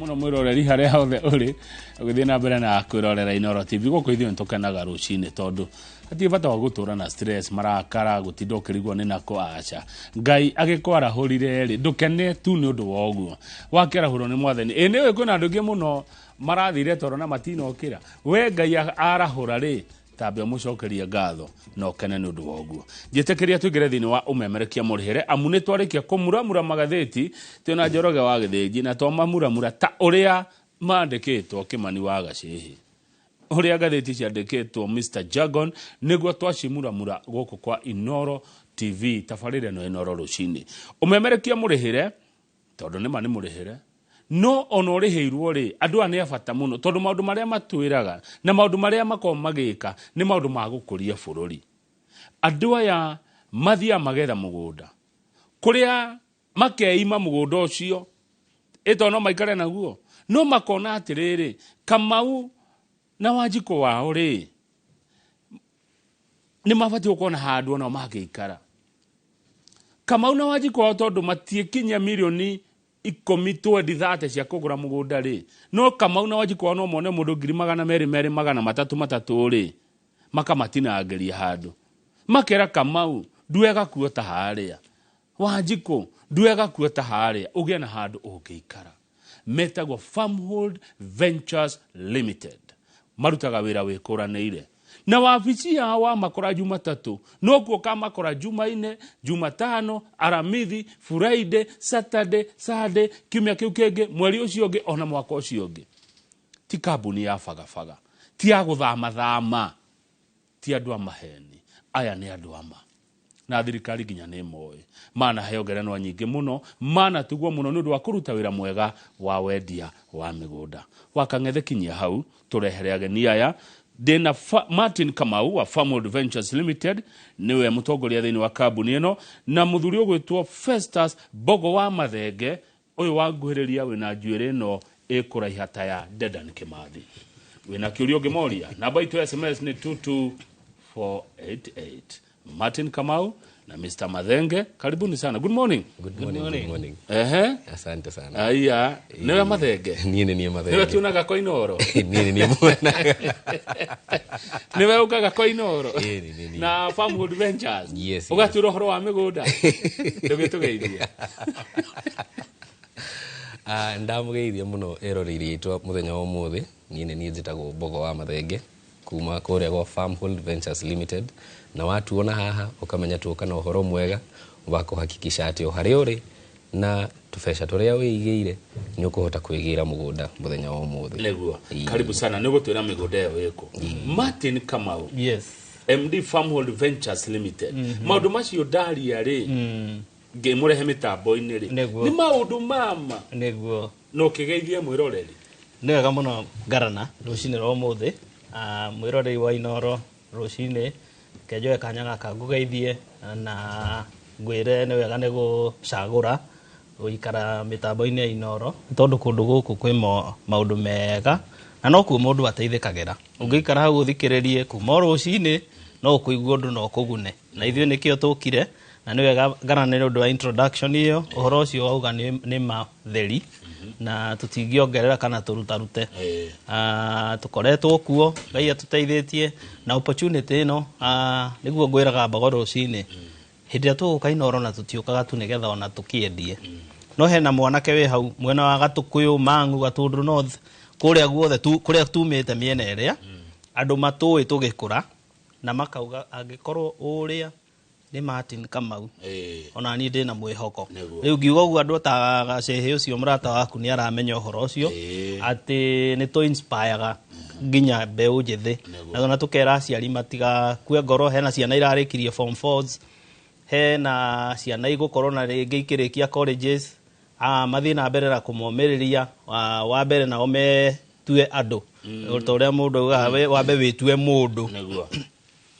Mũno mwĩroreri harĩa hothe ũrĩ ũgĩthiĩ na mbere na kwĩrorera Inooro TV. Gũkũ ithuĩ nĩtũkenaga rũcinĩ tondũ hatirĩ bata wa gũtũra na stress, marakara, gũtinda ũkĩrigwo nĩ nako. Aca, Ngai agĩkwarahũrire rĩ, ndũkene tu nĩ ũndũ wa ũguo wakĩarahũrwo nĩ Mwathani. Ĩ nĩũĩ kwĩna andũ aingĩ mũno marathire toro na matinokĩra. We Ngai arahũra rĩ, tambe ũmũcokerie ngatho na ũkene nĩ ũndũ wa ũguo. Njĩtĩkĩria tũingĩre thĩinĩ wa ũmemerekia mũrĩhĩre, amu nĩ twarĩkia kũmuramura magathĩti twĩna Njoroge wa Gĩthĩnji, na twamamuramura ta ũrĩa mandĩkĩtwo Kĩmani wa Gacĩhĩ, ũrĩa ngathĩti ciandĩkĩtwo Mr Jargon, nĩguo twacimuramura gũkũ kwa Inooro TV, tabarĩra ĩno Inooro rũcinĩ. Ũmemerekia mũrĩhĩre, tondũ nĩma nĩ mũrĩhĩre, no ona ũrĩhĩirwo rĩ, andũ aya nĩ a bata mũno, tondũ maũndũ marĩa matwĩraga na maũndũ marĩa makoragwo magĩka nĩ maũndũ ma gũkũria bũrũri. Andũ aya mathiaga magetha mũgũnda kũrĩa makeima mũgũnda ũcio, ĩ tondũ no maikare naguo, no makona atĩrĩrĩ, Kamau na Wanjikũ wao rĩ, nĩ mabatiĩ gũkorwo na handũ onao mangĩikara. Kamau na Wanjikũ wao, tondũ matiĩkinyia mirioni 10, 20, 30 cia kũgũra mũgũnda rĩ, no Kamau na Wanjikũ wao no mone mũndũ ngiri 200 merĩ, 300 matatũ rĩ, makamatinangĩria handũ, makera Kamau, ndwega kuo ta harĩa, Wanjikũ, ndwega kuo ta harĩa, ũgĩe na handũ ũngĩikara. Metagwo Farmhold Ventures Limited, marutaga wĩra wĩkũranĩire na wabici yao. Wamakora Jumatatũ nokuo ũkamakora Jumaine, Jumatano, Aramithi, Friday, Saturday, Sunday, kiumia kĩu kĩngĩ, mweri ũcio ũngĩ, ona mwaka ũcio ũngĩ. Ti kambuni ya bagabaga, ti ya gũthamathama, ti andũ a maheni, aya nĩ andũ ama na thirikari nginya nĩ moĩ. Manaheo ngerenwa nyingĩ mũno, manatugwo mũno nĩ ũndũ wa kũruta wĩra mwega wa wendia wa mĩgũnda. Wakang'ethe, kinyia hau tũrehere ageni aya. Ndĩna Martin Kamau wa Farmhold Ventures Limited, nĩwe mũtongoria thĩinĩ wa kambuni ĩno, na mũthuri ũgwĩtwo Festus Mbogo wa Mathenge, ũyũ wanguhĩrĩria wĩna njuĩrĩ ĩno ĩkũraiha ta ya Dedan Kimathi. Wĩna kĩũria ũngĩmoria, namba itũ ya SMS nĩ 22488. Martin Kamau na Mr Mathenge, karibuni sana. Good morning. Good morning, good morning. Ehe. Asante sana. Aya, nĩwe Mathenge? Niĩ nĩ niĩ Mathenge. Nĩwe tuonaga kwa Inooro? Niĩ nĩ niĩ muonaga. Nĩwe ũkaga kwa Inooro? Ĩĩ, nĩ niĩ. Na Farmhold Ventures? Yes. Ũgatwĩra ũhoro wa mĩgũnda, ndũgĩtũgeithie. Ah, ndamũgeithia mũno eroreire itwa mũthenya wa ũmũthĩ. Niĩ nĩ niĩ njĩtagwo Mbogo wa Mathenge kuma kũrĩa gwa Farmhold Ventures Limited, na watuona haha ũkamenya tuoka na ũhoro mwega wa kũhakikisha atĩ o harĩa ũrĩ na tũbeca tũrĩa wĩigĩire nĩ ũkũhota kwĩgĩra mũgũnda mũthenya wa ũmũthĩ. Nĩguo. Ĩĩ. Karibu sana. Nĩ ũgũtwĩra mĩgũnda ĩyo ĩkũ. Martin Kamau, Yes. MD Farmhold Ventures Limited, maũndũ macio ndaria rĩ, ngĩmũrehe mĩtambo-inĩ rĩ, nĩ maũndũ mama na ũkĩgeithie mwĩroreri. Nĩ wega mũno ngarana rũcinĩ rwa ũmũthĩ. Ah, mwĩroreri wa Inooro rũcinĩ, reke njoe kanya gaka ngũgeithie na ngwĩre nĩ wega nĩ gũcagũra gũikara mĩtambo-inĩ ya Inooro, nĩ tondũ kũndũ gũkũ kwĩ maũndũ mega na nokuo mũndũ ateithĩkagĩra. Ũngĩikara hau ũthikĩrĩrie kuma o rũcinĩ, no ũkũigua ũndũ na ũkũgune, na ithuĩ nĩkĩo tũkire. Na nĩ wega ngarana nĩ ũndũ wa introduction ĩyo. Ũhoro ũcio wauga nĩ matheri na tũtingĩongerera kana tũrutarute. Ah, tũkoretwo kuo, Ngai atũteithĩtie na opportunity ĩno. Ah, nĩguo ngwĩraga Mbogo, rũcinĩ hĩndĩ ĩrĩa tũgũka Inooro na tũtiũkaga tu nĩgetha ona tũkĩendie, no hena mwanake wĩ hau mwena wa Gatũkũyũ, Mang'u, Gatũndũ North, kũrĩa guothe tu, kũrĩa tumĩte mĩena ĩrĩa andũ matũĩ tũgĩkũra, na makauga angĩkorwo ũrĩa nĩ Martin Kamau, ona niĩ ndĩna mwĩhoko. Rĩu ngiuga ũguo, andũ ta Gacehe ũcio mũrata waku nĩ aramenya ũhoro ũcio, atĩ nĩ tũ inspireaga nginya mbeũ njĩthĩ, na tũkera aciari matigakue ngoro. Hena ciana irarĩkirie form fours, hena ciana igũkorwo na rĩngĩ ikĩrĩkia colleges. Ah, mathiĩ na mbere na kũmomĩrĩria. Ah, wa mbere nao metue andũ ta ũrĩa mũndũ augaga, wambe wĩtue mũndũ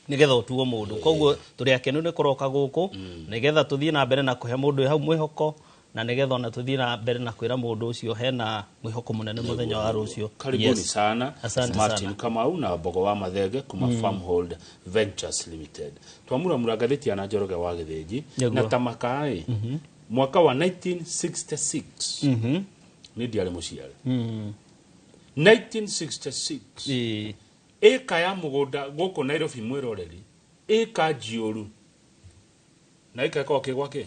nĩgetha ũtuo mũndũ. Koguo tũrĩ akenu nĩ kũroka gũkũ nĩgetha tũthiĩ na mbere na kũhe mũndũ wĩ hau mwĩhoko, na nĩgetha ona tũthiĩ na mbere na kwĩra mũndũ ũcio hena mwĩhoko mũnene mũthenya wa rũciũ. Karibuni sana. Asante Martin sana. Kamau na Mbogo wa Mathenge kuma Farmhold Ventures Limited. Twamuramura ngathĩti ya na Njoroge wa Gĩthĩnji na Tamakaĩ mwaka wa 1966. Nĩ ndiarĩ mũciare 1966. Ĩĩ. Ĩka ya mũgũnda gũkũ Nairobi, mwĩroreri, ĩka njiũru na ĩka ĩkoragwo kĩgwa kĩ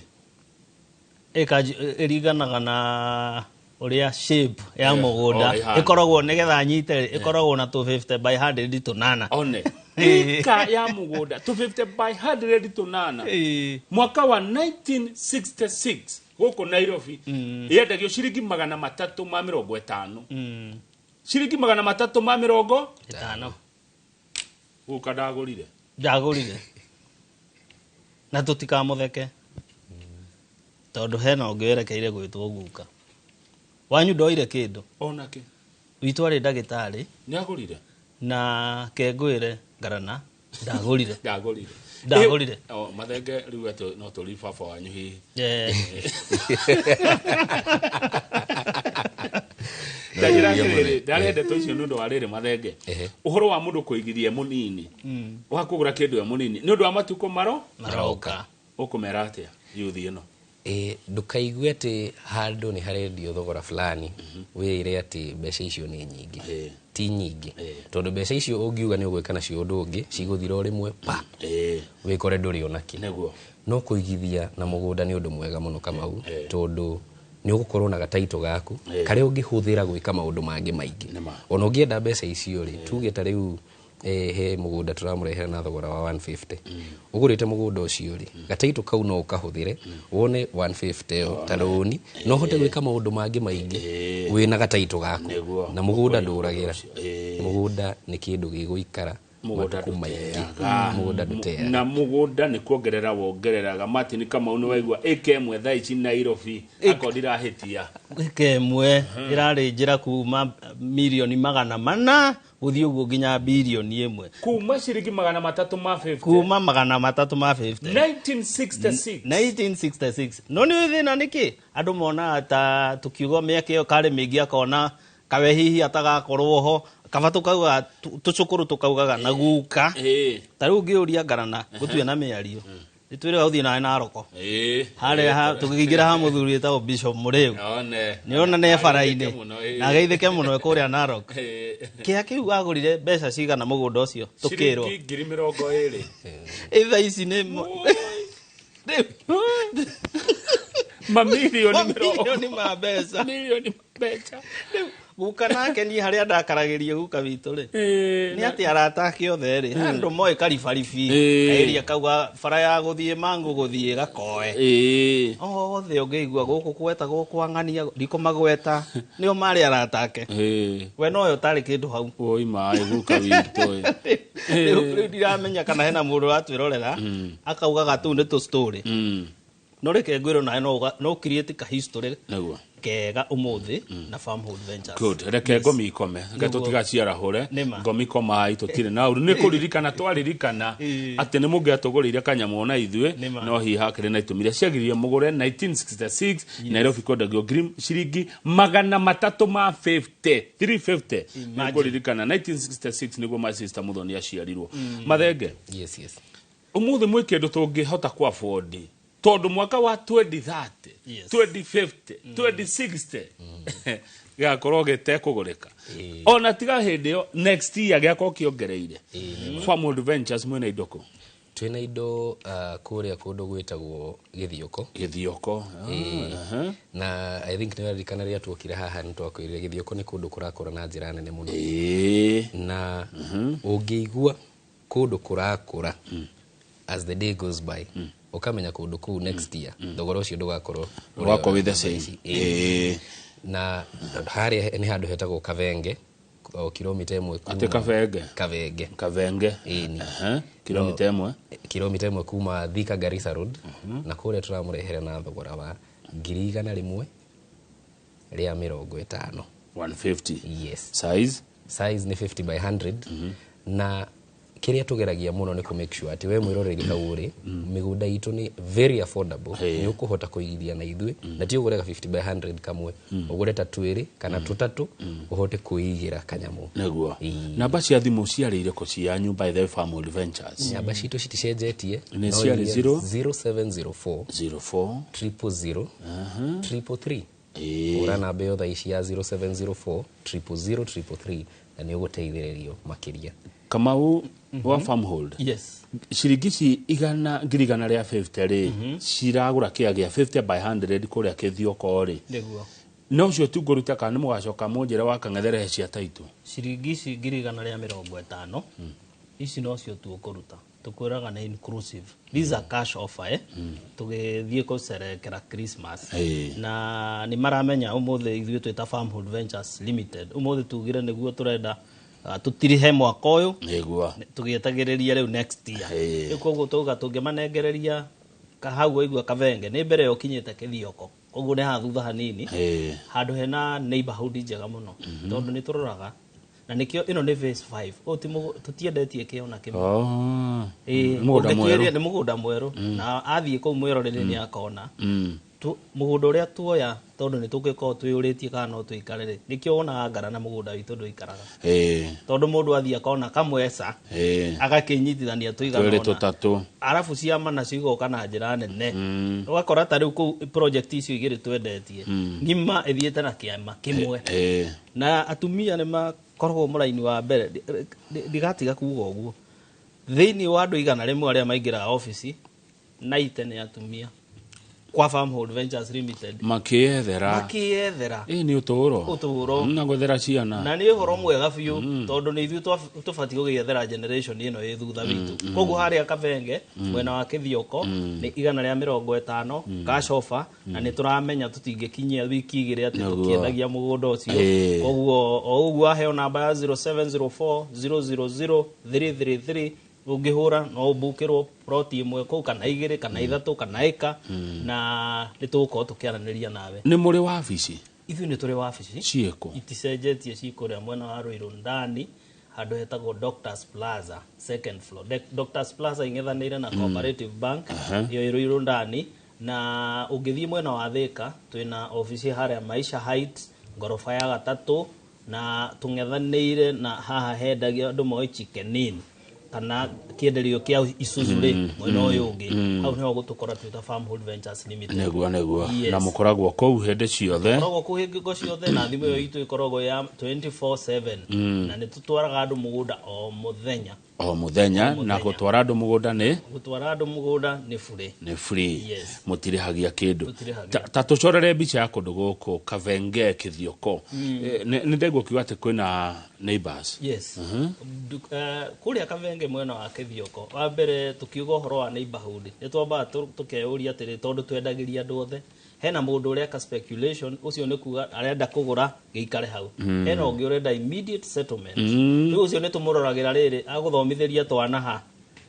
Ĩka ĩringanaga na ũrĩa shape ya mũgũnda oh, ĩhana. ĩkoragwo, nĩgetha nyite ĩkoragwo na 250 by 100 tũnana. One ĩka ya mũgũnda 250 by 100 tũnana. Ĩĩ. Mwaka wa 1966 gũkũ Nairobi yendagio ciringi 350. Ciringi 350 5. Gũka ndagũrire. Ndagũrire na tũtikamũtheke tondũ hena ũngĩ werekeire gwĩtwo guka wanyu ndoire kĩndũ. Onake Witũ arĩ ndagĩtarĩ. Nĩ agũrire. Na kengwĩre ngarana ndagũrire. Ndagũrire. Ndagũrire. Oh, mathenge rĩu atĩ no tũri baba wanyu hihi. Ndanjĩra atĩrĩrĩ, ndarĩ ndeto icio nĩ ũndũ wa rĩrĩ, mathenge. Ũhoro wa mũndũ kũigithia e mũnini, wa kũgũra kĩndũ e mũnini nĩ ũndũ wa matukũ maro Maroka. Ũkũmera atĩa yuthi ĩno? Ĩ, ndũkaigue atĩ handũ nĩ harendio thogora fulani wĩre atĩ mbeca icio nĩ nyingĩ. Ti nyingĩ, tondũ mbeca icio ũngiuga nĩ ũgwĩka nacio ũndũ ũngĩ, cigũthira o rĩmwe pa, wĩkore ndũrĩ ona kĩ. No kũigithia na mũgũnda nĩ ũndũ mwega mũno, Kamau, tondũ nĩ ũgũkorwo na gataito gaku karĩa ũngĩhũthĩra gwĩka maũndũ mangĩ maingĩ. Nĩ ma. Ona ũngĩenda mbeca icio rĩ, tuge ta rĩu he mũgũnda tũramũrehera na thogora wa 150, ũgũrĩte mũgũnda ũcio rĩ, gataito kau no ũkahũthĩre wone 150 ĩyo ta rũni no ũhote gwĩka maũndũ mangĩ maingĩ wĩna gataito gaku. Na mũgũnda ndũragĩra. Mũgũnda nĩ kĩndũ gĩgũikara Mũgũnda matukũ maingĩ. Ndũteaga. Mũgũnda ndũteaga. Na mũgũnda nĩ kuongerera wongereraga. Martin Kamau, nĩ waigua ĩka ĩmwe thaa ici Nairobi akorwo ndirahĩtia? Ĩka ĩmwe ĩrarĩ njĩra kuma mirioni 400 gũthiĩ ũguo nginya birioni 1. Kuma ciringi 350. Kuma 350. 1966. 1966. No nĩ thĩna nĩkĩ andũ monaga ta tũkiuga mĩaka ĩyo karĩ mĩingĩ, akona kawe hihi atagakorwo ho, kaba tũkaugaga tũcũkũrũ tũkaugaga na guka. Ta rĩu ngĩũria ngarana gũtuĩ na mĩario nĩtwĩrĩga gũthiĩ nawe Naroko harĩa tũkĩingĩra ha mũthuri wĩtagwo Bishop Mũrĩu. One. Nĩona nĩ bara-inĩ. Ageithĩke mũno, Na ageithĩke mũno kũrĩa Narok. Kĩa kĩu agũrire mbeca cigana mũgũnda ũcio tũkĩrwo? Ciringi 20,000. Ĩ thaa ici nĩ rĩu Mamirioni mĩrongo mamirioni ma mbeca. Milioni mbeca. Rĩu guka nake niĩ harĩa ndakaragĩria guka witũ rĩ, nĩ atĩ arata ake othe rĩ, andũ moĩ karibaribi area kauga bara ya gũthiĩ mangũ gũthiĩ gakoe othe ũngĩigua gũkũ gwetagwo kwa ng'ania ndikũmagweta, nĩo marĩ arata ake. We noyo ũtarĩ kĩndũ hau. Oi maĩ guka witũ ĩ. Rĩu ndiramenya kana hena mũndũ ũratwĩrorera akaugaga tũu nĩ tũ story. No reke ngwĩrwo nawe no create ka history kega ũmũthĩ na Farmhold Ventures. Good. Reke ngomi ikome, reke tũtigaciarahũre. Nĩma. Ngomi ikomai, tũtirĩ na ũru, nĩ kũririkana twaririkana atĩ nĩ mũngĩatũgũrĩire kanyamũ ona ithuĩ. Nĩma. No hihi hakĩrĩ na itũmi iria ciagiririe mũgũre 1966 Nairobi kwendagio ngiri ciringi 350, 350. Imagine. Nĩ kũririkana 1966 nĩguo my sister Muthoni aciarirwo, mathenge. Yes. Ũmũthĩ mwĩ kĩndũ tũngĩhota ku afford, tondũ mwaka wa 2030, 2050, 2060 gĩgakorwo gĩtekũgũrĩka. Ona tiga hĩndĩ ĩyo, next year gĩakorwo kĩongereire. Farmhold Ventures, mwĩna indo kũ? Twĩna indo kũrĩa kũndũ gwĩtagwo Gĩthioko. Gĩthioko. Ĩĩ. Na I think nĩ waririkana rĩrĩa tuokire haha nĩ twakwĩrire Gĩthioko nĩ kũndũ kũrakũra na njĩra nene mũno. Na ũngĩigua kũndũ kũrakũra as the day goes by, ũkamenya kũndũ kũu next year thogora ũcio ndũgakorwo ũrĩa Ũgakorwo wĩ the ũrĩ same. thaa ici. Ĩĩ. Na harĩa nĩ handũ hetagwo Kabenge, o kilomita 1 Atĩ Kabenge? Kabenge. Kabenge. Ĩni. Kilomita 1. Kilomita 1 kuma Thika Garissa Road. Na kũrĩa tũramũrehera na thogora wa 150,000. 150. Yes. Size? Size nĩ 50 by 100. Na kĩrĩa tũgeragia mũno nĩ kũ make sure atĩ we mwĩroreri hau ũrĩ, mĩgũnda itũ nĩ very affordable. Nĩ ũkũhota kũigithia na ithuĩ, na ti ũgũre ga 50 by 100 kamwe, ũgũre ta twĩrĩ kana tũtatũ ũhote kwĩigĩra kanyamũ. Nĩguo. Ĩĩ. Namba cia thimũ ciarĩire kũ cianyu, by the way, Farmhold Ventures? Namba citũ citicenjetie. Nĩ No ciarĩ iria 0? 0704 04 000 333. Hũra namba ĩyo thaa ici ya 0704 000 333 na nĩ ũgũteithĩrĩrio makĩria. Kamau wa Farmhold, Yes. ciringi ici igana ngiri igana rĩa 50 rĩ, ciragũra kĩa gĩa 50 by 100 kũrĩa Kĩthioko rĩ? Nĩguo. No ũcio tu ngũruta kana nĩ mũgacoka mũnjĩre wa kang'etherehe cia taitũ? Ciringi ici 150,000 ici nocio tu ũkũruta. Tũkwĩraga nĩ inclusive. These are cash offer, eh? Tũgĩthiĩ gũcerekera Christmas. Na nĩ maramenya ũmũthĩ ithuĩ twĩta Farmhold Ventures Limited, ũmũthĩ tugire nĩguo tũrenda tũtirihe mwaka ũyũ, tũgĩetagĩrĩria rĩu next year. Rĩu koguo tauga tũngĩmanengereria hau waigua Kabenge nĩ mbere ĩyo ũkinyĩte Kĩthioko, koguo nĩ haha thutha hanini, handũ hena neighborhood njega mũno, tondũ nĩ tũroraga na nĩkĩo ĩno nĩ phase 5. Ũyũ ti tũtiendetie kĩo na kĩmwe. Oh. Ĩĩ, Mũgũnda ũngĩtuĩria mwerũ. Nĩ mũgũnda mwerũ, na athiĩ kũu mwĩrorere nĩ akona mũgũnda ũrĩa tuoya, tondũ nĩ tũngĩkorwo twĩyũrĩtie kana no tũikare rĩ, nĩkĩo wonaga ngara na mũgũnda witũ ndũikaraga, tondũ mũndũ athiĩ akona kamweca, agakĩnyitithania tũigana Twĩrĩ, ũna. tũtatũ. Arabu ciama nacio igoka na njĩra nene, ũgakora ta rĩu kũu project icio igĩrĩ twendetie ng'ima ĩthiĩte na kĩama kĩmwe. Na atumia nĩ makoragwo mũraini wa mbere. Ndigatiga kuga ũguo, thĩinĩ wa andũ 100 arĩa maingĩraga obici, 90 nĩ atumia kwa Farmhold Ventures Limited. Makĩethera. Makĩethera. Ĩ, nĩ ũtũũro. Ũtũũro. Na gwethera ciana. Na nĩ ũhoro mwega biũ, tondũ nĩ ithuĩ tũbatiĩ gũgĩethera generation ĩno ĩ thutha witũ. Koguo harĩa Kabenge mwena wa Kĩthioko nĩ 150 cash offer, na nĩ tũramenya tũtingĩkinyia wiki 2 atĩ tũkĩendagia mũgũnda ũcio. Koguo o ũguo aheo namba ya 0704 000 333, ũngĩhũra no ũmbukĩrwo ploti ĩmwe kũu, kana igĩrĩ, kana ithatũ, kana ĩka, na nĩ tũgũkorwo tũkĩaranĩria nawe. Nĩ mũrĩ wabici? Ithuĩ nĩ tũrĩ wabici. Ciĩkũ? Iticenjetie, ci kũrĩa mwena wa Ruiru ndani, handũ hetagwo Doctors Plaza, second floor. Doctors Plaza ing'ethanĩire na Cooperative Bank ĩyo ĩ Ruiru ndani. Na ũngĩthiĩ mwena wa Thĩka, twĩna obici harĩa Maisha Heights, ngoroba ya gatatũ, na tũng'ethanĩire na haha hendagio andũ moĩ Chicken Inn kana kĩenderio kĩa Isuzu rĩ, mwena ũyũ ũngĩ, hau nĩho gũtũkora twĩta Farmhold Ventures Limited. Nĩguo. Yes. Na mũkoragwo kũu hĩndĩ ciothe? Koragwo kũu hingo ciothe, na thimũ ĩyo itũ ĩkoragwo ya 24/7, na nĩ tũtwaraga andũ mũgũnda o mũthenya. O mũthenya? O Na mũthenya. Gũtwara andũ mũgũnda nĩ? Gũtwara andũ mũgũnda nĩ burĩ. Nĩ free? Yes. Mũtirĩhagia kĩndũ? Tũtirĩhagia. Ta tũcorere mbica ya kũndũ gũkũ Kavenge Kĩthioko. Nĩ ndaigua ũkiuga atĩ kwĩna neighbors. Yes. Kũrĩa Kabenge mwena wa Kĩthioko, wa mbere tũkiuga ũhoro wa neighborhood, nĩ twambaga tũkeyũria atĩrĩ, tondũ twendagĩria andũ othe, hena mũndũ ũreka speculation, ũcio nĩ kuga arenda kũgũra gĩikare hau, hena ũngĩ ũrenda immediate settlement. Rĩu ũcio nĩ tũmũroragĩra rĩrĩ agũthomithĩria twana ha.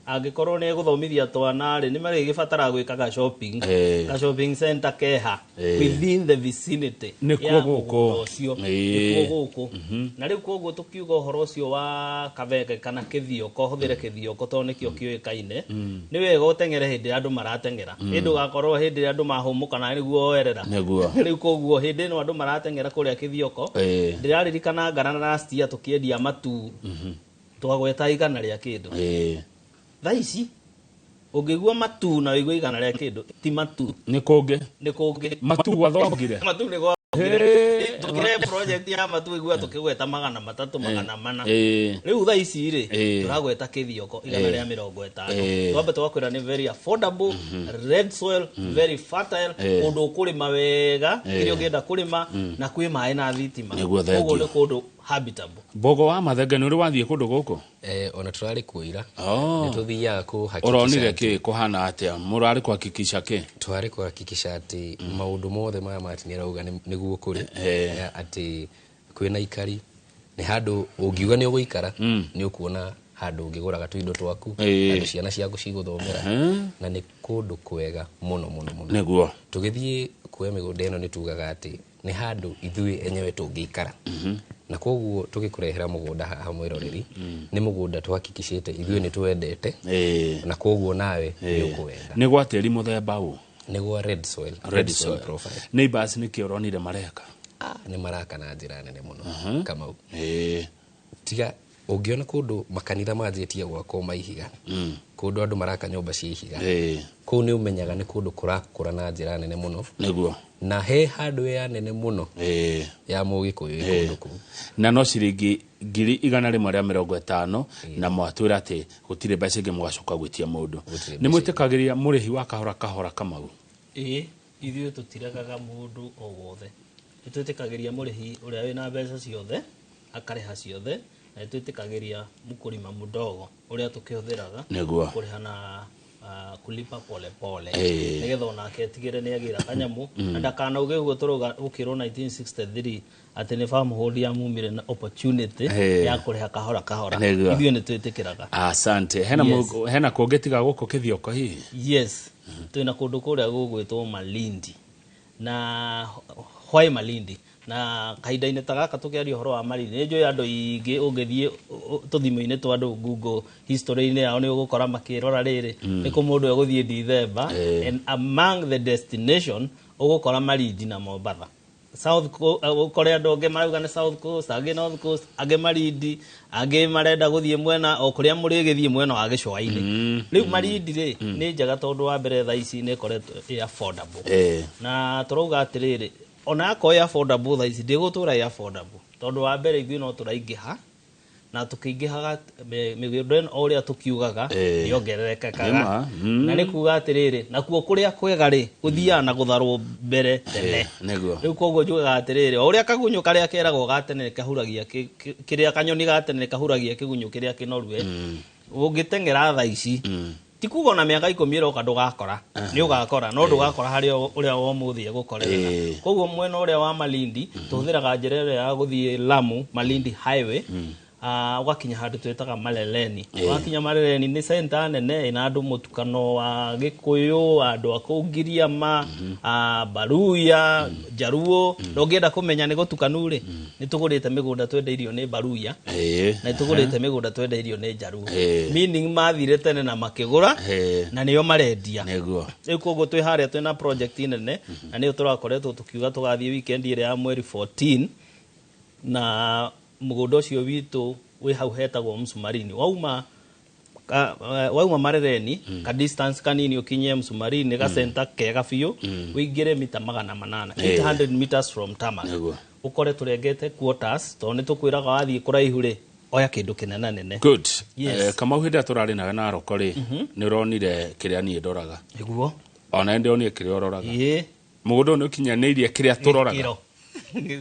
Angĩkorwo nĩ egũthomithia twana rĩ, nĩ marĩgĩbatara gwĩka ga shopping, ga shopping center keha within the vicinity Nĩkuo ya gũkũ. mũgũnda ũcio. Nĩkuo gũkũ. Na rĩu koguo tũkiuga ũhoro ũcio wa Kabenge kana Kĩthioko, hũthĩre Kĩthioko tondũ nĩkĩo kĩũĩkaine, nĩ wega ũteng'ere hĩndĩ ĩrĩa andũ marateng'era, hĩndĩ ũgakorwo hĩndĩ ĩrĩa andũ mahũmũka na nĩguo woerera. Rĩu koguo hĩndĩ ĩno andũ marateng'era kũrĩa Kĩthioko, ndĩraririkana ngara na last year tũkĩendia matu twagweta igana rĩa kĩndũ. Thaa ici ũngĩigua matu na ũigue igana rĩa kĩndũ, ti matu. Nĩ kũngĩ. Nĩ kũngĩ. Matu gwathongire. Matu nĩ gwa tukire project ya matu igua tukigweta 300, 400. Rĩu thaa ici rĩ, tũragweta Kĩthioko 150. Twambe twakwĩra nĩ very affordable, red soil, very fertile, kũndũ ũkũrĩma wega kĩrĩa ũngĩenda kũrĩma, na kwĩ maĩ na thitima. Nĩguo, thank Koguo you. nĩ kũndũ habitable. Mbogo wa Mathenge, nĩ ũrĩ wathiĩ kũndũ gũkũ? Ona tũrarĩ kuo ira. Oh. Nĩ tũthiaga kũhakikisha Ũronire atĩ- kĩ? Kũhana atĩa? Mũrarĩ kuhakikisha kĩ? Twarĩ kuhakikisha atĩ maũndũ mothe maya Martin arauga nĩguo kũrĩ. Atĩ kwĩna ikari, nĩ handũ ũngiuga nĩ ũgũikara, nĩ ũkuona handũ ũngĩgũraga tũindo twaku, handũ ciana ciaku cigũthomera, na nĩ kũndũ kwega mũno mũno mũno. Tũgĩthiĩ kuoya mĩgũnda ĩno, nĩ tugaga atĩ nĩ handũ ithuĩ enyewe tũngĩikara, na koguo tũgĩkũrehera mũgũnda haha mwĩroreri, nĩ mũgũnda tuhakikishĩte ithuĩ nĩ twendete, na koguo nawe nĩ ũkũwenda. Nĩ gwa tĩri mũthemba ũ? Nĩ gwa red soil. Red soil profile. Neighbors nĩ kĩ ũronire mareka? Ah, nĩ maraka na njĩra nene mũno, Kamau. Tiga Ũngĩona kũndũ makanitha manjĩtie gwakwo ma ihiga, kũndũ andũ maraka nyũmba cia ihiga, kũu nĩ ũmenyaga nĩ kũndũ kũrakũra na njĩra nene mũno. Nĩguo. Na he hardware nene mũno ya Mũgĩkũyũ ĩ kũndũ kũu. Na no ciringi 150,000, na mwatwĩra atĩ gũtirĩ mbeca ingĩ mũgacoka gwĩtia mũndũ. Gũtirĩ. Nĩ mwĩtĩkagĩria mũrĩhi wa kahora kahora, Kamau? Ĩĩ, ithuĩ tũtiregaga mũndũ o wothe. Nĩ twĩtĩkagĩria mũrĩhi ũrĩa wĩna mbeca ciothe akarĩha ciothe, na nĩ twĩtĩkagĩria mũkũrima mũdogo ũrĩa tũkĩhũthĩraga kũrĩha na kulipa pole pole, nĩgetha onake etigĩre nĩ agĩra kanyamũ na ndakanauge ũguo tũrauga gũkĩrwo 1963 atĩ nĩ Farmhold yamumire na opportunity ya kũrĩha kahora kahora. Ithuĩ nĩ twĩtĩkĩraga. Asante. Hena Yes. Hena kũngĩ tiga gũkũ Kĩthioko hihi? Yes, twĩna kũndũ kũrĩa gũgwĩtwo Malindi. Na why Malindi? Na kahinda-inĩ ta gaka tũkĩaria ũhoro wa Malindi, nĩ njũĩ andũ aingĩ ũngĩthiĩ tũthimũ-inĩ twa andũ Google history-inĩ yao nĩ ũgũkora makĩrora rĩrĩ nĩ kũ mũndũ egũthiĩ December, and among the destination ũgũkora Malindi na Mombatha. South Coast, ũkore andũ angĩ marauga nĩ South Coast, angĩ North Coast, angĩ Malindi, angĩ marenda gũthiĩ mwena o kũrĩa mũrĩgĩthiĩ mwena wa gĩcũa-inĩ. Rĩu Malindi rĩ nĩ njega tondũ wa mbere thaa ici nĩ ĩkoretwo ĩ affordable. Na tũrauga atĩrĩrĩ, ona akorwo ĩ affordable thaa ici, ndĩgũtũra ĩ affordable, tondũ wa mbere ithuĩ no tũraingĩha, na tũkĩingĩhaga mĩgũnda ĩno o ũrĩa tũkiugaga nĩyongererekaga. Nĩma. Na nĩ kuga atĩrĩrĩ, nakuo kũrĩa kwega rĩ gũthiaga na gũtharwo mbere tene. Rĩu koguo njugaga atĩrĩrĩ, o ũrĩa kagunyũ karĩa keragwo ga tene kahuragia kĩrĩa kanyoni ga tene kahuragia kĩgunyũ kĩrĩa kĩnoru, ũngĩteng'era thaa ici, ti kuga ona mĩaka 10 ĩroka ndũgakora, nĩ ũgakora, no ndũgakora harĩa ũrĩa wa ũmũthĩ egũkorerera. Koguo mwena ũrĩa wa Malindi tũhũthĩraga njĩra ĩrĩa ya gũthiĩ Lamu Malindi Highway, ũgakinya handũ twĩtaga Maleleni. Wakinya Maleleni nĩ center nene ĩna andũ mũtukano wa Gĩkũyũ, andũ a kũu Ngiriama, Baruya, Jaruo. Na ũngĩenda kũmenya nĩ gũtukanu rĩ, nĩ tũgũrĩte mĩgũnda twendeirio nĩ Baruya na nĩ tũgũrĩte mĩgũnda twendeirio nĩ Jaruo, meaning mathire tene na makĩgũra na nĩo marendia. Rĩu koguo twĩ harĩa twĩna project nene, na nĩyo tũrakoretwo tũkiuga tũgathiĩ weekend ĩrĩa ya mweri 14, na mũgũnda ũcio witũ wĩ hau hetagwo Msumarini. Wauma Marereni ka distance kanini ũkinye Msumarini, ga center kega biũ, ũingĩre mita 800, 800 meters from tarmac, ũkore tũrengete quarters, tondũ nĩ tũkwĩraga wathiĩ kũraihu rĩ oya kĩndũ kĩnene nene. Good. Yes. Kamau, hĩndĩ ĩrĩa tũrarĩ nawe Naroko rĩ, nĩ ũronire kĩrĩa niĩ ndoraga. Ona ndĩronire kĩrĩa ũroraga. Mũgũnda ũyũ nĩ ũkinyanĩirie kĩrĩa tũroraga. Gĩkĩro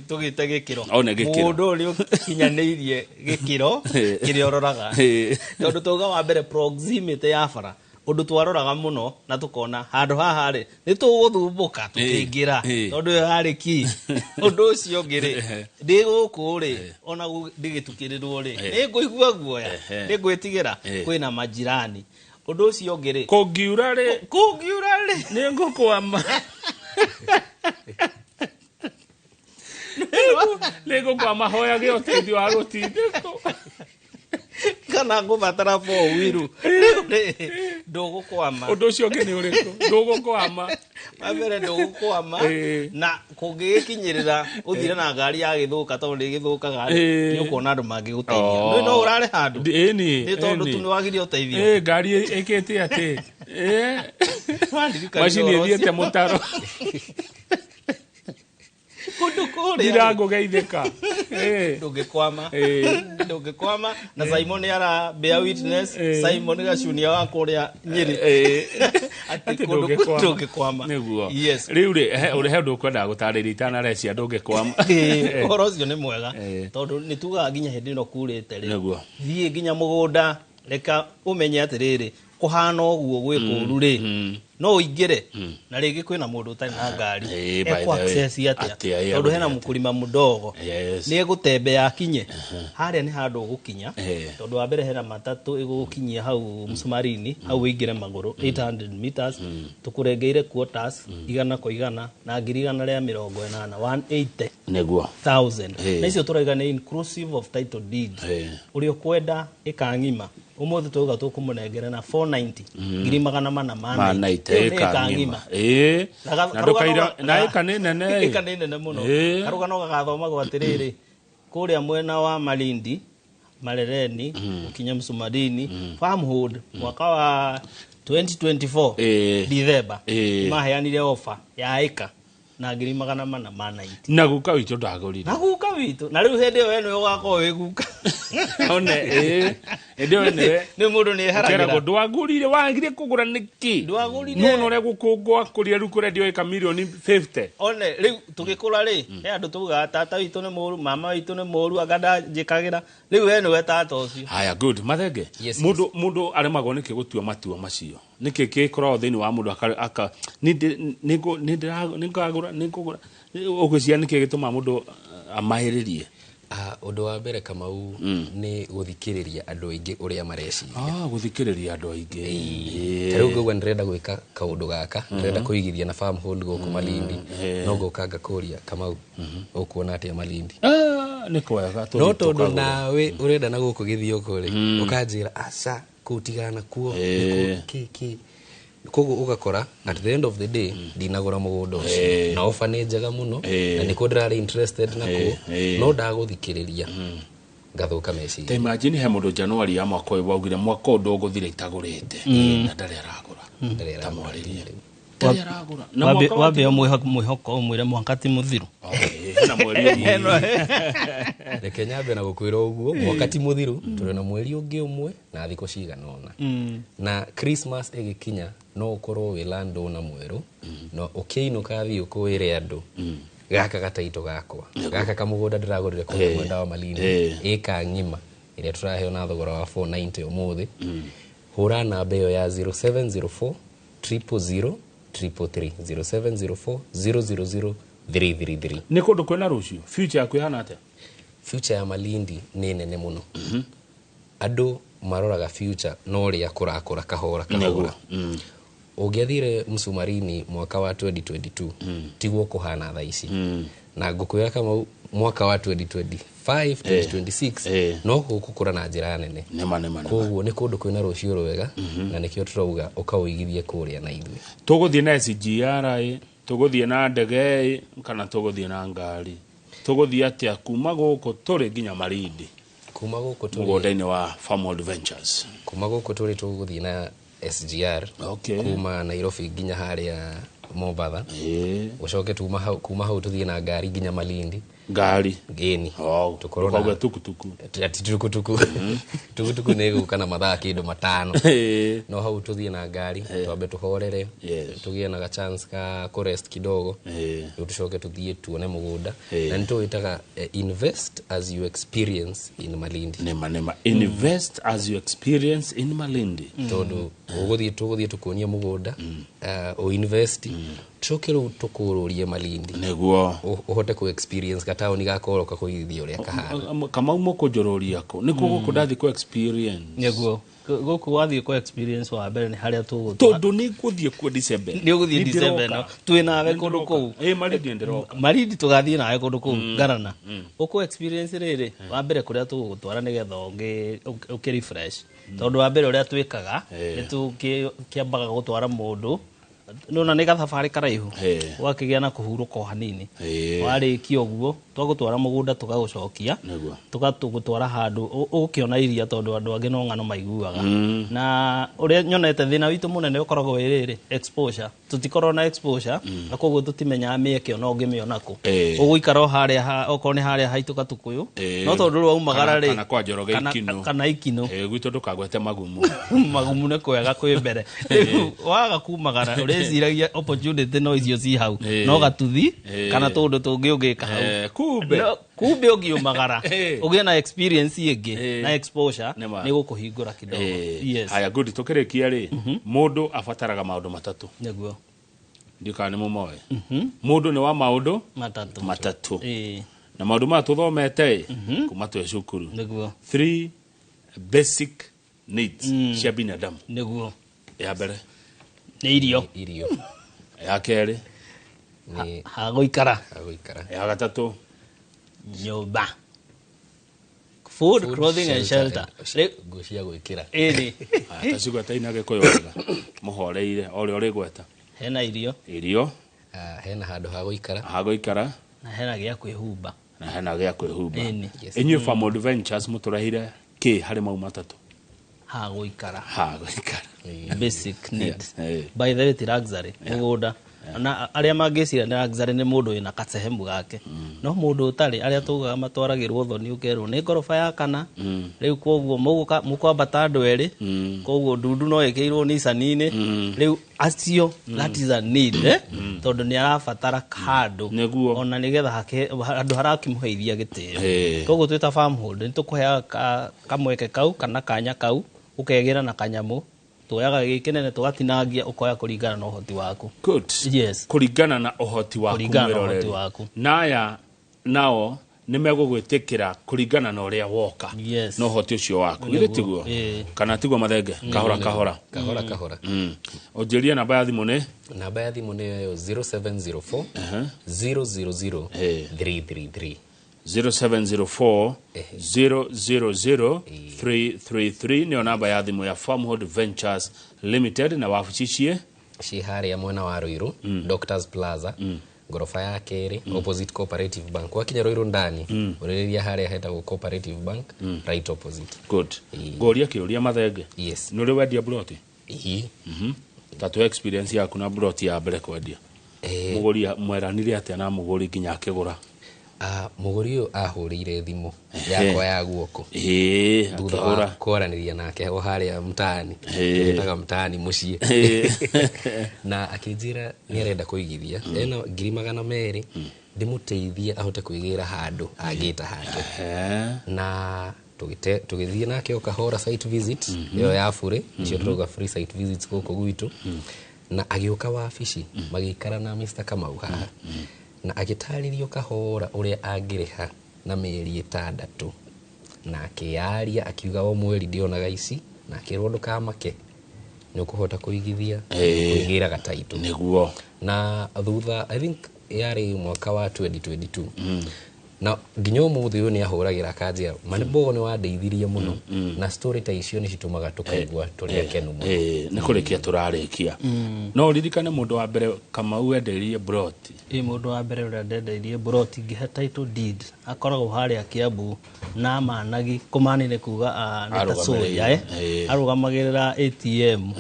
tũgĩte gĩkĩro. O, nĩ gĩkĩro. Mũgũnda ũyũ nĩ ũkinyanĩirie gĩkĩro kĩrĩa ũroraga, tondũ tauga wa mbere proximity ya bara, ũndũ twaroraga mũno na tũkona handũ haha rĩ nĩ tũgũthumbũka tũkĩingĩra, tondũ ĩyo yarĩ ki. Ũndũ ũcio ũngĩ rĩ, ndĩ gũkũ rĩ, ona ndĩgĩtukĩrĩrwo rĩ, nĩ ngũigua guoya, nĩ ngwĩtigĩra kwĩna majirani. Ũndũ ũcio ũngĩ rĩ, Kũngiura rĩ, kũngiura rĩ, nĩ ngũkwama, nĩ ngũkwama hoyage ũteithio wa gũtindĩkwo. Kana ngũbatara four wheel rĩu rĩ, ndũgũkwama. Ũndũ ũcio ũngĩ nĩ ũrĩkũ? Ndũgũkwama. Wa mbere ndũgũkwama, na kũngĩgĩkinyĩrĩra ũthire na ngari ya gĩthũka, tondũ nĩ ĩgĩthũkaga rĩ, nĩ ũkuona andũ mangĩgũteithia. Nĩ no ũrare handũ. Ĩni. Nĩ tondũ tu nĩ wagire ũteithio. Ngari ĩkĩte atĩ Wandirikania macini ũhoro ĩthiĩte ũcio. mũtaro. Kũndũ kũrĩa Ndirangũgeithĩka. Ndũngĩkwama. Ndũngĩkwama, na Simon nĩ ara bear witness. Simon Gacunia wa kũrĩa Nyĩrĩ, atĩ Atĩ kũndũ ndũngĩkwama. ndũngĩkwama. Nĩguo. Yes. Rĩu rĩ, ũrĩ he ũndũ ũkwendaga gũtarĩria itanarecia ndũngĩkwama. Ũhoro ũcio nĩ mwega, tondũ nĩ tugaga nginya hĩndĩ ĩno kurĩte rĩ, thiĩ nginya mũgũnda, reka ũmenye atĩrĩrĩ, kũhana ũguo gwĩ kũũru rĩ, no ũingĩre na rĩngĩ kwĩna mũndũ ũtarĩ na ngari, By the way. ekũ access atĩa? Atĩa, Tondũ hena atĩa. mũkũrima mũdogo, nĩ egũtembea akinye harĩa, nĩ handũ ũgũkinya, tondũ wa mbere hena matatũ ĩgũgũkinyia hau Msumarini, hau ũingĩre magũrũ 800 meters, tũkũrengeire quarters igana kwa igana na 180,000, 180 thousand. Na icio tũrauga nĩ inclusive of title deed. Ũrĩa ũkwenda ĩka ng'ima, ũmũthĩ twauga tũkũmũnengera na 490, 490,000. Ma 90. Ĩyo nĩ ĩka ĩka ng'ima. Ng'ima. Na Na ndũkaira na ĩka nĩ nene. Ĩka nĩ nene mũno. Ĩĩ. Karũgano gagathomagwo atĩrĩrĩ, kũrĩa mwena wa Malindi Marereni ukinye Msumarini, Farmhold mwaka wa 2024 December maheanire offer ya ĩka na 490,000. Na guka witũ ndagũrire. Na guka witũ, na rĩu hĩndĩ ĩyo we nĩwe ũgakorwo wĩ guka. One hĩndĩ ĩyo nĩwe nĩ mũndũ nĩ keragwo eharagĩra. Ndwagũrire, wagire kũgũra nĩkĩ? Ndwagũrire. Nona ũrĩa gũkũngwa kũrĩa rĩu kũrendio ĩka mirioni 50. One rĩu tũgĩkũra rĩ, he andũ tugaga tata witũ nĩ mũru, mama witũ nĩ mũru, anga ndanjĩkagĩra. Rĩu we nĩwe tata ũcio. Haya, good. Mathenge. Yes. Mundu mundu aremagwo nĩkĩ gũtua matua macio? Nĩkĩ gĩkoragwo thĩinĩ wa mũndũ aka nĩngagũra, nĩngũgũra, ũgwĩciria nĩkĩ gĩtũmaga mũndũ amahĩrĩrie? Ũndũ wa mbere, Kamau, nĩ gũthikĩrĩria andũ aingĩ ũrĩa mareciria. Ah, gũthikĩrĩria andũ aingĩ. Ta rĩu ngauga ndĩrenda gwĩka kaũndũ gaka, ndĩrenda kũigithia na Farmhold gũkũ Malindi, no ngoka ngakũria, "Kamau, ũkuona atĩa Malindi?" Ah, nĩ kwega. No tũthiĩ tondũ tũkagũra. Nawe ũrenda na gũkũ gĩthiũkũ rĩ, ũkanjĩra aca, kũu tigana kuo, nĩkuo kĩ kĩ. Koguo ũgakora at the end of the day ndinagũra mũgũnda ũcio, na ofa nĩ njega mũno na nĩkuo ndĩrarĩ interested nakuo, no ndagũthikĩrĩria ngathũka meciria. Ta imagine he mũndũ Januari ya mwaka ũyũ waugire mwaka ũyũ ndũgũthira itagũrĩte, na ndarĩ aragũra. Ndarĩ Ta aragũra. mwarĩrie, ndarĩ aragũra na mwaka Wambia mwĩhoko ũmwĩre mwaka ti mũthiru. Okay, hena mweri ũmwe. Reke nyambe na gũkwĩra ũguo, mwaka ti mũthiru, tũrĩ na mweri ũngĩ ũmwe na thikũ cigana ũna, na Christmas ĩgĩkinya no ũkorwo wĩ landowner mwerũ, na ũkĩinũka thiĩ ũkũĩre andũ, "Gaka gataitũ gakwa, gaka kamũgũnda ndĩragũrire kũrĩa mwenda wa Malindi, ĩka ng'ima ĩrĩa tũraheo na thogora wa 490 ũmũthĩ." Hũra namba ĩyo ya 0704 000 333, 0704 000 333. Nĩ kũndũ kwĩna rũciũ? Future yaku ĩhana atĩa? Future ya Malindi nĩ nene mũno. Andũ maroraga future no ũrĩa kũrakũra kahora kahora. Ũngĩathire Msumarini mwaka wa 2022, tiguo kũhana thaa ici, na ngũkwĩra kama mwaka wa 2025, 2026 no gũkũkũra na njĩra nene. Nĩma, nĩma, nĩma. Koguo nĩ kũndũ kwĩna rũciũ rwega, na nĩkĩo tũrauga ũkaũigithie kũrĩa na ithuĩ. Tũgũthiĩ na SGR ĩ, tũgũthiĩ na ndege ĩ, kana tũgũthiĩ na ngari? Tũgũthiĩ atĩa kuma gũkũ tũrĩ nginya Malindi? Kuma gũkũ tũrĩ, Mũgũnda-inĩ wa Farmhold Ventures. Kuma gũkũ tũrĩ, tũgũthiĩ na SGR kuma Nairobi nginya harĩa Mombatha, ũcoke kuma hau tũthiĩ na ngari nginya Malindi. Ngari? Ngĩni. Oh, Tũkorwo ũkauga tukutuku. Ati tukutuku, tukutuku nĩ ĩgũka na mathaa kĩndũ 5. No hau tũthiĩ na ngari, twambe tũhorere, tũgĩe na ga chance ka kũ rest kidogo, rĩu tũcoke tũthiĩ tuone mũgũnda, na nĩ tũwĩtaga invest as you experience in Malindi. Nĩma, nĩma, invest as you experience in Malindi. Tondũ ũgũthiĩ, tũgũthiĩ tũkuonie mũgũnda, ũinvest, tũcoke rĩu tũkũrũrie Malindi, ũhote kũ experience gataũni gakoroka kũigithia ũrĩa kahana. Kamau, mũkũnjũrũria kũ nĩkuo gũkũ ndathiĩ kũ experience? Nĩguo gũkũ wathiĩ kũ experience, wa mbere nĩ harĩa tũgũtwara. Tondũ nĩ ngũthiĩ kuo December. Nĩ ũgũthiĩ December ĩno, twĩ nawe kũndũ kũu. Ĩ, Malindi ndĩroka. Malindi tũgathiĩ nawe kũndũ kũu ngarana ũkũ experience rĩrĩ. Wa mbere kũrĩa tũgũgũtwara nĩgetha ũkĩ refresh, tondũ wa mbere ũrĩa twĩkaga nĩ tũkĩambaga gũtwara mũndũ, nĩwona nĩ gathabarĩ karaihu, ũgakĩgĩa na kũhurũka o hanini. Warĩkia ũguo, twagũtwara mũgũnda, tũgagũcokia, tũgatũgũtwara handũ ũgũkĩona iria, tondũ andũ angĩ no ng'ano maiguaga. Na ũrĩa nyonete thĩna witũ mũnene ũkoragwo wĩ rĩrĩ, exposure. Tũtikoragwo na exposure, na koguo tũtimenyaga mĩeke ona ũngĩmĩona kũ. Ũgũikara o harĩa okorwo nĩ harĩa haitũ Gatukuyu, no tondũ rĩu waumagara rĩ, Kana kwa Njoroge. Ikinũ. Kana Ikinũ. Gwitũ ndũkagwete magumu. Magumu nĩ kwega kwĩ mbere. Rĩu waga kumagara, ũrĩciragia opportunity no icio ci hau, no gatuthi kana tũndũ tũngĩ ũngĩka hau. Kumbe. No, kumbe ũngiumagara ũgĩe na experience ĩngĩ na exposure, Nĩma. nĩ gũkũhingũra kidogo. Yes. Haya, good. Tũkĩrĩkia rĩ, mũndũ abataraga maũndũ matatũ. Ndiũ kana nĩ mũmoĩ. Mũndũ nĩ wa maũndũ matatũ. Matatũ. Na maũndũ maya tũthomete ĩ kuma twĩ cukuru. Three basic needs cia binadamu. Ya mbere? Nĩ irio. Irio. Ya kerĩ? Nĩ ha gũikara. Hagũikara. Ya gatatũ? Nyũmba. Food, clothing and shelter. Nguo cia gwĩkĩra. Ĩni. Aya, ta cigweta ina gĩkũyũ wega mũhoreire o ũrĩa ũrĩgweta. Hena irio. Irio. Ah, hena handũ ha gũikara. Ha gũikara. Na hena gĩa kwĩhumba. Na hena gĩa kwĩhumba. Ĩni. Yes. Inyuĩ Farmhold Ventures mũtũrehire Kĩ harĩ mau matatũ? Ha gũikara. Ha gũikara. Basic need. Yeah. By the way, ti luxury mũgũnda, na arĩa mangĩciria nĩ luxury nĩ mũndũ wĩna kasehemu gake, no mũndũ ũtarĩ, arĩa tugaga matwaragĩrwo thoni, ũkerwo nĩ ngoroba ya kana rĩu, koguo mũgũka mũkwambata andũ erĩ, koguo ndundu no ĩkĩirwo Nissan-inĩ rĩu acio, that is a need, eh? Tondũ nĩ arabatara handũ ona nĩgetha handũ harakĩmũheithia gĩtĩo. Koguo twĩ ta Farmhold nĩ tũkũheaga kamweke kau kana kanya kau, ũkegĩra na kanyamũ, tuoyaga gĩ kĩnene tũgatinangia, ũkoya kũringana na ũhoti waku. Good. Yes. Kũringana na ũhoti waku. Kũringana na Mwĩroreri. ũhoti waku. Naya nao nĩ megũgwĩtĩkĩra kũringana na ũrĩa woka na ũhoti ũcio waku, githĩ tiguo? Ĩĩ. Kana tiguo, Mathenge? Kahora kahora. Kahora kahora. Ũnjĩrie namba ya thimũ nĩ? Namba ya thimũ nĩ 0704 000 333. 0704 000 333 nĩyo namba ya thimũ ya Farmhold Ventures Limited, na wabici ciĩ? Ciĩ harĩa mwena wa Ruiru, Doctors Plaza, ngoroba ya kerĩ, opposite Cooperative Bank. Wakinya Ruiru ndani, ũrĩrĩria harĩa hetagwo Cooperative Bank, right opposite. Good. Ngũria kĩũria, Mathenge. Yes. Nĩ ũrĩ wendia broti? Ĩĩ. Ta tũ experience yaku na broti ya mbere kwendia. Mũgũri mweranire atĩa na mũgũri nginya akĩgũra? Ah, mũgũri ũyũ ahũrĩire thimũ yakwa ya guoko thutha wa akĩgũra. kwaranĩria nake o harĩa mtaani, ĩtaga mtaani mũciĩ, na akĩnjĩra nĩ arenda kũigithia, ena 200,000, ndĩmũteithie ahote kwĩgĩra handũ angĩta hake. Na tũgĩthiĩ nake o kahora site visit ĩyo ya bure, icio tũrauga free site visits gũkũ gwitũ, na agĩũka wabici, magĩikara na Mr. Kamau haha, na agĩtarĩrio kahora ũrĩa angĩrĩha na mĩeri 6, na akĩyaria akiuga o mweri ndĩonaga ici, na akĩrwo ndũkamake, nĩ ũkũhota kũigithia, kũigĩra gataitũ. Na thutha, I think yarĩ mwaka wa 2022, na nginya ũmũthĩ ũyũ nĩ ahũragĩra akanjĩra Mbogo nĩ wandeithirie mũno, na story ta icio nĩ citũmaga tũkaigua tũrĩ akenu mũno. Nĩ kũrĩkia tũrarĩkia, no ũririkane mũndũ wa mbere Kamau wendeirie broti? Ĩ, mũndũ wa mbere ũrĩa ndendeirie broti ngĩhe title deed akoragwo harĩa Kiambu na managi kũmani, nĩ kuga nĩ ta soja, eh? Arũgamagĩrĩra ATM,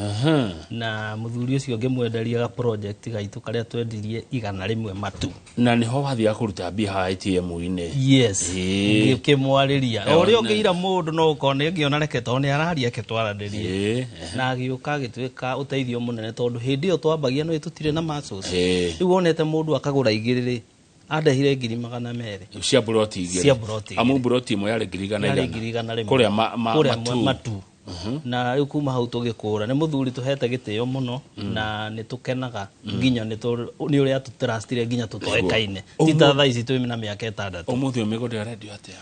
na mũthuri ũcio ngĩmwenderia ga project gaitũ karĩa twendirie 100 matu. Na nĩho wathiaga kũruta mbia haha ATM-inĩ? Yes. Ngĩkĩmwarĩria o ũrĩa ũngĩira mũndũ no ũkona ĩngĩona, reke tondũ nĩ araria, reke twaranĩrie, na agĩũka agĩtuĩka ũteithio mũnene, tondũ hĩndĩ ĩyo twambagia no tũtirĩ na muscles. Rĩu wonete mũndũ akagũra igĩrĩ rĩ, andehire 200,000. Cia broti igĩrĩ? Cia broti igĩrĩ. Amu broti ĩmwe yarĩ ngiri igana Yarĩ igana. 100,000. Kũrĩa Kũrĩa matu. Matu. Na rĩu kuma hau tũgĩkũra, nĩ mũthuri tũhete gĩtĩo mũno, na nĩ tũkenaga nginya nĩ ũrĩa tũtrustire nginya tũtoĩkaine, ti ta thaa ici twĩ na mĩaka 6. Ũmũthĩ ũyũ mĩgũnda ĩrendio atĩa?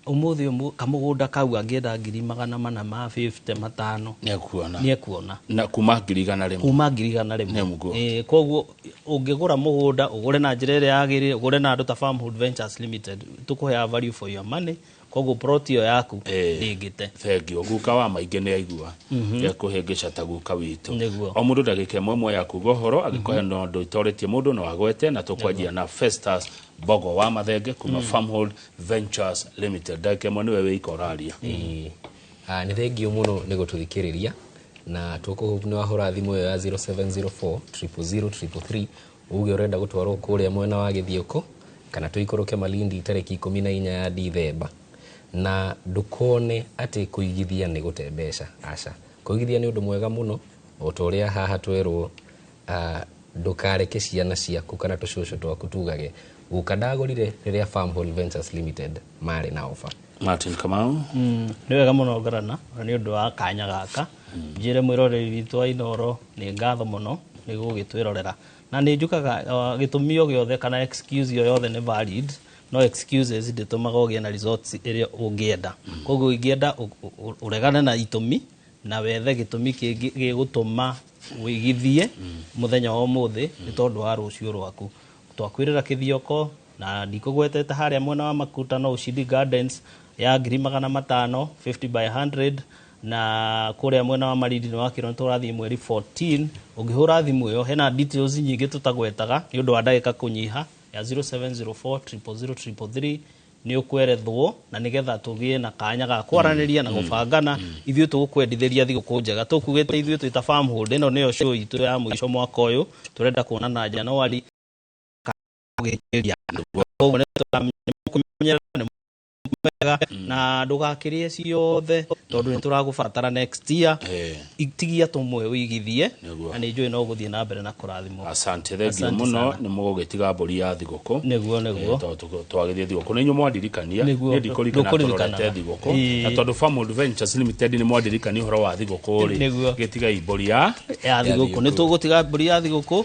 Ũmũthĩ ũyũ kamũgũnda kau angĩenda 450,000 500. Nĩekuona. Nĩekuona. Na kuma 100,000. Kuma 100,000. Nĩguo. Ĩĩ, koguo ũngĩgũra mũgũnda, ũgũre na njĩra ĩrĩa yagĩrĩire, ũgũre na andũ ta Farmhold Ventures Limited, tũkũheaga value for your money, koguo plot ĩyo yaku ndĩngĩte. Thengio, guka wa maingĩ nĩ aigua ekũhĩngĩca ta guka witũ. O mũndũ ndagĩka ĩmwe ĩmwe ya kuga ũhoro, angĩkorwo hena ũndũ ĩtorĩtie mũndũ no agwete, na tũkwanjia na Festus Mbogo wa Mathenge kuma Farmhold Ventures Limited. Ndagĩka ĩmwe nĩwe wĩika ũraria. Ĩĩ. Ah, nĩ thengio mũno nĩ gũtũthikĩrĩria, na tũkũhope nĩ wahũra thimũ ĩyo ya 0704 000 333, uge ũrenda gũtwarwo kũrĩa mwena wa Gĩthiũkũ, kana tũikũrũke Malindi tarĩki 14 ya Dithemba, na ndũkone atĩ kũigithia nĩ gũte mbeca. Aca, kũigithia nĩ ũndũ mwega mũno, o ta ũrĩa haha twerwo, ndũkareke ciana ciaku kana tũcũcũ twaku tugage guka ndagũrire rĩrĩa Farmhold Ventures Limited marĩ na offer. Martin Kamau. Nĩ wega mũno ngarana na nĩ ũndũ wa kanya gaka, njĩre mwĩroreri witũ wa Inoro nĩ ngatho mũno nĩ gũgĩtwĩrorera, na nĩ njukaga gĩtũmi o gĩothe kana excuse o yothe nĩ valid, no excuses ndĩtũmaga ũgĩe na results ĩrĩa ũngĩenda. Koguo ingĩenda ũregane na itũmi na wethe gĩtũmi kĩngĩ gĩgũtũma wĩigithie mũthenya wa ũmũthĩ nĩ tondũ wa rũciũ rwaku. Twakwĩrĩra Kĩthioko na ndikũgwetete harĩa mwena wa Makuta no Ushindi Gardens ya 500,000, 50 by 100, na kũrĩa mwena wa Malindi nĩ wakĩrwo nĩ tũrathiĩ mweri 14. Ũngĩhũra thimũ ĩyo, hena details nyingĩ tũtagwetaga nĩ ũndũ wa ndagĩka kũnyiha, ya 0704 000 333. Nĩ ũkwerethwo na nĩgetha tũgĩe na kanya ga kwaranĩria na gũbangana. Ithuĩ tũgũkwendithĩria thigũkũ njega, tũkugĩte ithuĩ twĩ ta Farmhold, ĩno nĩyo show itũ ya mũico mwaka ũyũ. Tũrenda kuonana Januari kũgĩkĩria. Koguo nĩ tũramenya nĩ mwega na ndũgakĩrĩe ciothe tondũ nĩ tũragũbatara next year. Tigia tũmwe ũigithie. Na nĩ njũĩ no gũthiĩ na mbere na kũrathimwo. Asante, thengiũ Asante mũno. sana. Nĩ mũgũgĩtiga mbũri ya thigũkũ. Nĩguo. Tondũ twagĩthiĩ thigũkũ nĩ inyuĩ mwandirikania. Nĩguo. Niĩ ndikũririkana. Ndũkũririkanaga. Tũrorete thigũkũ na tondũ Farmhold Ventures Limited nĩ mwandirikania ũhoro wa thigũkũ rĩ, gĩtigai mbũri ya ya thigũkũ. Nĩ tũgũtiga mbũri ya thigũkũ.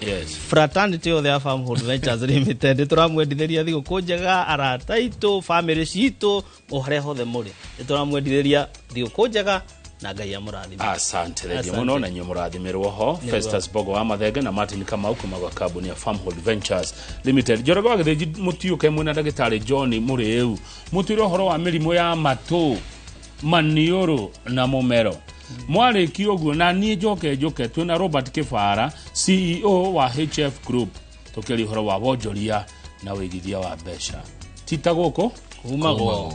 Fraternity yothe ya Farmhold Ventures Limited nĩ tũramwendithĩria thigũkũ njega. Arata aitũ, family citũ, o harĩa hothe mũrĩ, nĩ tũramwendithĩria thigũkũ njega na Ngai amũrathime. Asante, thengiũ Asante. mũno na inyuĩ mũrathimĩrwo ho. Festus Bogo wa Mathenge na Martin Kamau kuma gwa kambuni ya Farmhold Ventures Limited. Njoroge wa Gĩthĩnji mũtiũke mwĩna ndagĩtarĩ John Mũrĩu, mũtwĩre ũhoro wa mĩrimũ ya matũ, maniũrũ na mũmero. Mwarĩkia ũguo na niĩ njoke njũke twĩna Robert Kĩbara, CEO wa HF Group, tũkĩaria ũhoro wa wonjoria na wĩigithia wa mbeca. Tita gũkũ kumagwo.